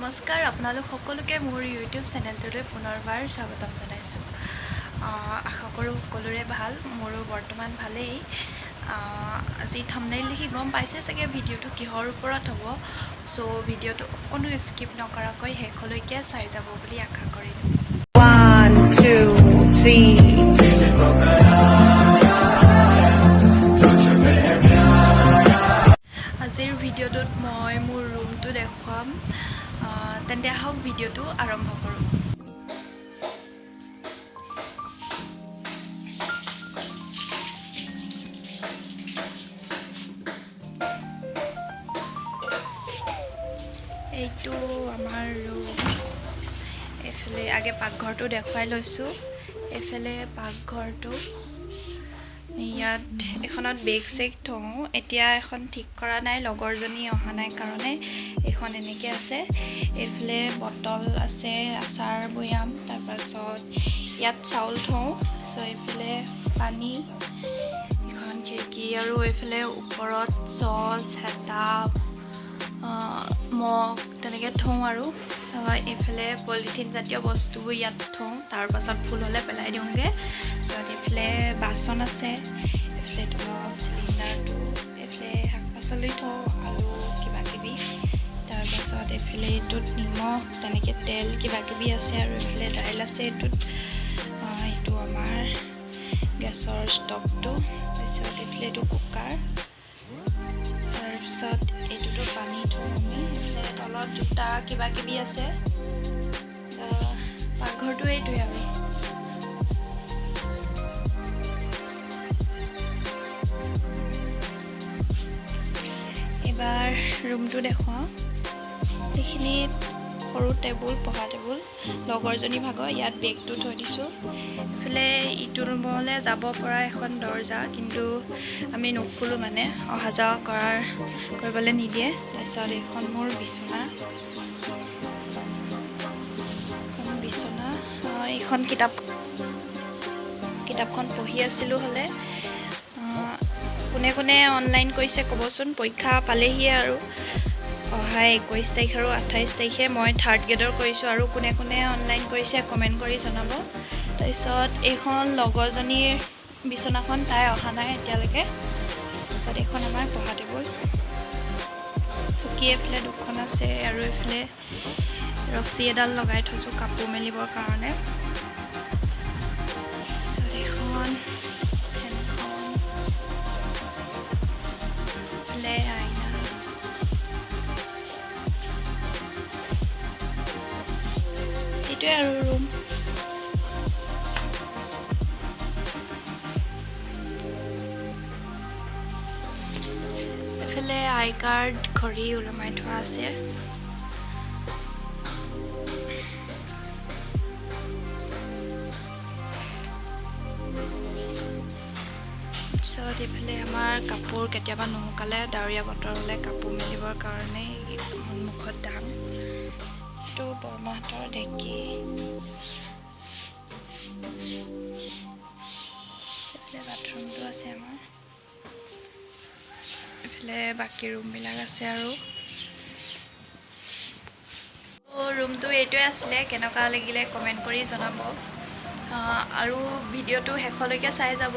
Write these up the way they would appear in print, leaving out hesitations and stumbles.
নমস্কাৰ, আপোনালোক সকলোকে মোৰ ইউটিউব চেনেলটোলৈ পুনৰবাৰ স্বাগতম জনাইছোঁ। আশা কৰোঁ সকলোৰে ভাল, মোৰো বৰ্তমান ভালেই। আজি থাম্বনেইল দেখি গম পাইছে চাগে ভিডিঅ'টো কিহৰ ওপৰত হ'ব। চ' ভিডিঅ'টো অকণো স্কিপ নকৰাকৈ শেষলৈকে চাই যাব বুলি আশা কৰিলোঁ। One, two, three. আজিৰ ভিডিঅ'টোত মই মোৰ ৰুমটো দেখুৱাম। তেন্তে আহক, ভিডিঅ'টো আৰম্ভ কৰোঁ। এইটো আমাৰ ৰুম। এইফালে আগে পাকঘৰটো দেখুৱাই লৈছোঁ। এইফালে পাকঘৰটো। ইয়াত এখনত বেগ চেগ থওঁ। এতিয়া এখন ঠিক কৰা নাই, লগৰজনী অহা নাই কাৰণে এইখন এনেকৈ আছে। এইফালে বটল আছে, আচাৰ বৈয়াম। তাৰপাছত ইয়াত চাউল থওঁ। তাৰপিছত এইফালে পানী, এখন খিৰিকী আৰু এইফালে ওপৰত চচ, হেতা, মগ তেনেকৈ থওঁ। আৰু এইফালে পলিথিন জাতীয় বস্তুবোৰ ইয়াত থওঁ, তাৰপাছত ফুল হ'লে পেলাই দিওঁগৈ। তাৰপিছত এইফালে বাচন আছে, এইফালে তলত চিলিণ্ডাৰটো, এইফালে শাক পাচলি থওঁ, আলু কিবা কিবি। তাৰপাছত এইফালে এইটোত নিমখ, তেনেকৈ তেল কিবা কিবি আছে। আৰু এইফালে দাইল আছে এইটোত। এইটো আমাৰ গেছৰ ষ্টভটো। তাৰপিছত এইফালে এইটো কুকাৰ। তাৰপিছত এইটোতো পানী থওঁ আমি। এইফালে তলত জোতা কিবা কিবি আছে। পাকঘৰটো এইটোৱে। আৰু এইবাৰ ৰুমটো দেখুৱাওঁ। এইখিনিত সৰু টেবুল, পঢ়া টেবুল, লগৰজনী ভাগৰ। ইয়াত বেগটো থৈ দিছোঁ। এইফালে ইটো ৰুমলৈ যাব পৰা এখন দৰ্জা, কিন্তু আমি নোখোলোঁ, মানে অহা যোৱা কৰিবলৈ নিদিয়ে। তাৰপিছত এইখন মোৰ বিচনা, এখন বিচনা। এইখন কিতাপখন পঢ়ি আছিলোঁ হ'লে। কোনে কোনে অনলাইন কৰিছে ক'বচোন। পৰীক্ষা পালেহিয়ে আৰু, অহা 21 তাৰিখ আৰু 28 তাৰিখে। মই থাৰ্ড গ্ৰেডৰ কৰিছোঁ। আৰু কোনে কোনে অনলাইন কৰিছে কমেণ্ট কৰি জনাব। তাৰপিছত এইখন লগৰজনীৰ বিচনাখন, তাই অহা নাই এতিয়ালৈকে। তাৰপিছত এইখন আমাৰ পঢ়া টেবুল। চকী এইফালে দুখন আছে আৰু এইফালে ৰছী এডাল লগাই থৈছোঁ কাপোৰ মেলিবৰ কাৰণে। তাৰপিছত এইখন ফেনখন, এইফালে আইনা। এইটোৱে আৰু ৰুম। এইফালে আই কাৰ্ড, ঘড়ী ওলমাই থোৱা আছে। তাৰপিছত এইফালে আমাৰ কাপোৰ কেতিয়াবা নুশুকালে, ডাৱৰীয়া বতৰ হ'লে কাপোৰ মেলিবৰ কাৰণে সন্মুখত দাং। এইটো বৰমাহঁতৰ ঢেঁকী। এইফালে বাথৰুমটো আছে আমাৰ। এইফালে বাকী ৰুমবিলাক আছে। আৰু ৰুমটো এইটোৱে আছিলে। কেনেকুৱা লাগিলে কমেণ্ট কৰি জনাব আৰু ভিডিঅ'টো শেষলৈকে চাই যাব।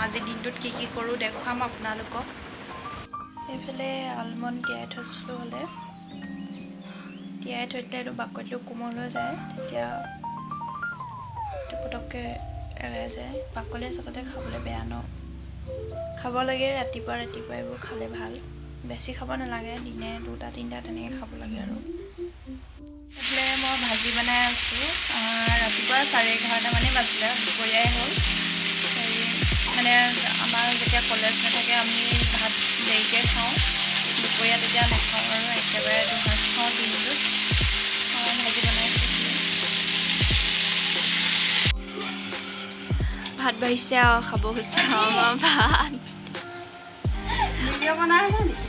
আজিৰ দিনটোত কি কি কৰোঁ দেখুৱাম আপোনালোকক। এইফালে আলমণ্ড তিয়াই থৈছিলোঁ হ'লে। তিয়াই থৈ দিলে এইটো বাকলিটো কোমল হৈ যায়, তেতিয়া এইটো পটককৈ এৰাই যায়। বাকলিয়ে চাকলিয়ে খাবলৈ বেয়া ন। খাব লাগে ৰাতিপুৱা ৰাতিপুৱা, এইবোৰ খালে ভাল। বেছি খাব নালাগে, দিনে দুটা তিনিটা তেনেকৈ খাব লাগে। আৰু এইফালে মই ভাজি বনাই আছোঁ। ৰাতিপুৱা 11:30মানেই বাজিলে, দুপৰীয়াই হ'ল। হেৰি, মানে আমাৰ যেতিয়া কলেজ নাথাকে আমি ভাত দেৰিকৈ খাওঁ, দুপৰীয়া তেতিয়া নাখাওঁ আৰু একেবাৰে দুসাঁজ খাওঁ দিনটোত। ভাজি বনাই আছোঁ। ভাত বাঢ়িছে আৰু খাব হৈছে আৰু আমাৰ ভাত। ভিডিঅ' বনাই আছা নেকি?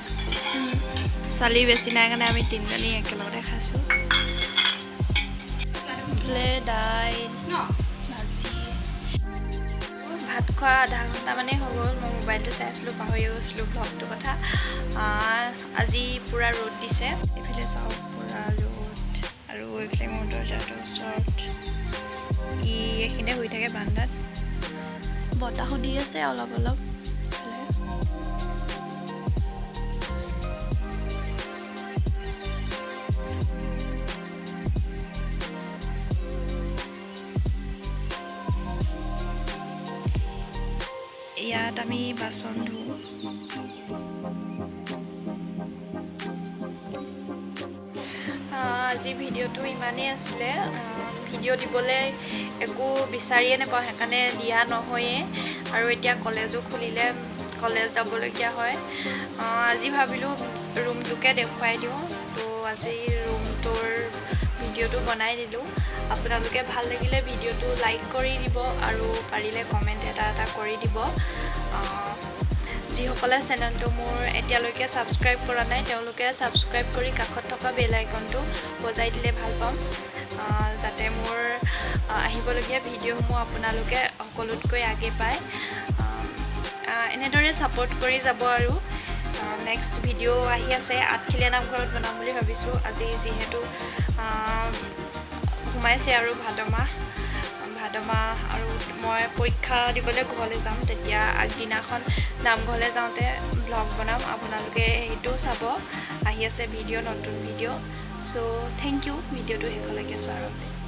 ছোৱালী বেছি নাই কাৰণে আমি তিনিজনী একেলগতে খাইছোঁ। এইফালে দাইল, ন। ভাজি। ভাত খোৱা আধা ঘণ্টামানেই হৈ গ'ল। মই মোবাইলটো চাই আছিলোঁ, পাহৰি গৈছিলোঁ ভ্লগটোৰ কথা। আজি পূৰা ৰ'দ দিছে। এইফালে চাওক, পূৰা ৰ'দ। তাৰপিছত ই এইখিনিতে শুই থাকে বান্দাত। বতাহো দি আছে অলপ অলপ ইফালে। ইয়াত আমি বাচন ধুওঁ। আজি ভিডিঅ'টো ইমানেই আছিলে। ভিডিঅ' দিবলৈ একো বিচাৰিয়ে নাপাওঁ, সেইকাৰণে দিয়া নহয়েই। আৰু এতিয়া কলেজো খুলিলে, কলেজ যাবলগীয়া হয়। আজি ভাবিলোঁ ৰুমটোকে দেখুৱাই দিওঁ, তো আজি ৰুমটোৰ ভিডিঅ'টো বনাই দিলোঁ। আপোনালোকে ভাল লাগিলে ভিডিঅ'টো লাইক কৰি দিব আৰু পাৰিলে কমেণ্ট এটা এটা কৰি দিব। যিসকলে চেনেলটো মোৰ এতিয়ালৈকে ছাবস্ক্ৰাইব কৰা নাই, তেওঁলোকে ছাবস্ক্ৰাইব কৰি কাষত থকা বেল আইকনটো বজাই দিলে ভাল পাম, যাতে মোৰ আহিবলগীয়া ভিডিঅ'সমূহ আপোনালোকে সকলোতকৈ আগে পায়। এনেদৰে ছাপোৰ্ট কৰি যাব। আৰু নেক্সট ভিডিঅ' আহি আছে, আঠখেলীয়া নামঘৰত বনাম বুলি ভাবিছোঁ। আজি যিহেতু সোমাইছে আৰু ভাদ মাহ, ভাদ মাহ আৰু মই পৰীক্ষা দিবলৈ ঘৰলৈ যাম, তেতিয়া আগদিনাখন নামঘৰলৈ যাওঁতে ব্লগ বনাম, আপোনালোকে সেইটোও চাব। আহি আছে ভিডিঅ', নতুন ভিডিঅ'। চ' thank U ভিডিঅ'টো শেষলৈকে চোৱাৰ বাবে।